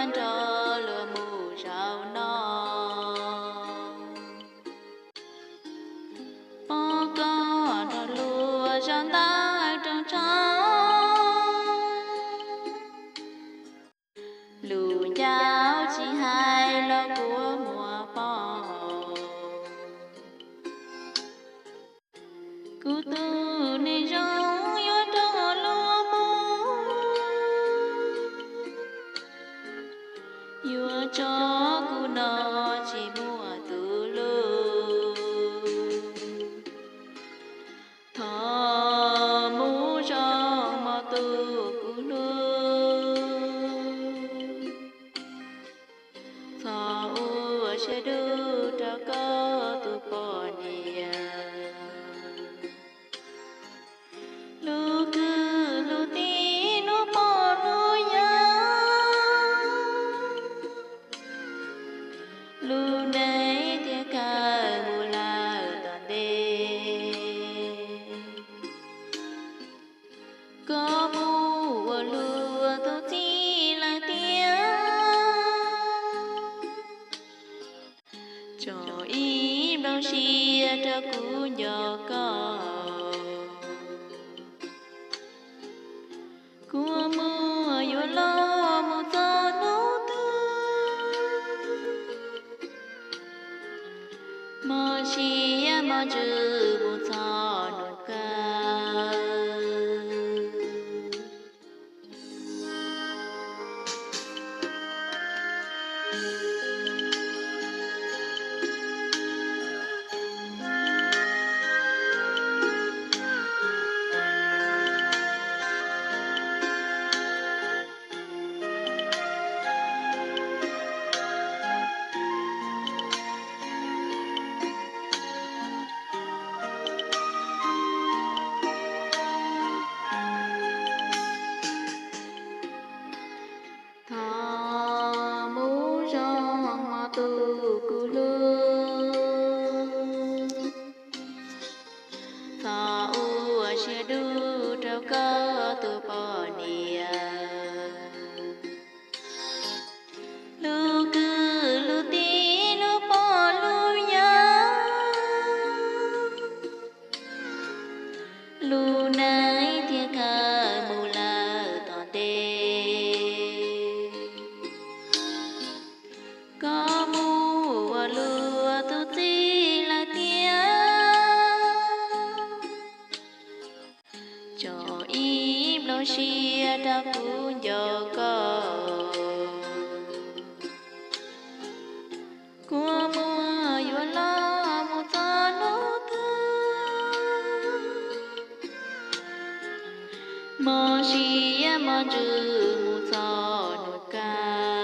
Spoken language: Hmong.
nrog luag mus zaum no. Pom koj nrog luag zov ntawv rooj tshoob, lus ncauj tsis hais los kua muag pom. Kuv tus neeg zoo yuav rov luag mus, yuav tso kuv no tsis muaj tus hlub. Thov mus zoo mog tus kuv hlub, txhob ua siab dub rau koj tus poj niam. Lub kwv lub tij lub pog lub yawg, lub neej thiaj kawg mus lawm tom ntej. Koj mus ua luag tus txiv lawm tiag, tso ib nplooj siab rau kuv nco koj. Kua muag yuav los mus txog hnub twg, mob siab mob ntsws mus txog hnub kawg. Thov mus zoo mog tus kuv hlub, txhob ua siab dub rau koj tus poj niam. Lub kwv lub tij lub pog lub yawg, lub neej thiaj kawg mus lawm tom ntej. Koj mus ua luag tus txiv lawm tiag, tso ib nplooj siab rau kuv nco koj. Kua muag yuav los mus txog hnub twg, mob siab mob ntsws mus txog hnub kawg.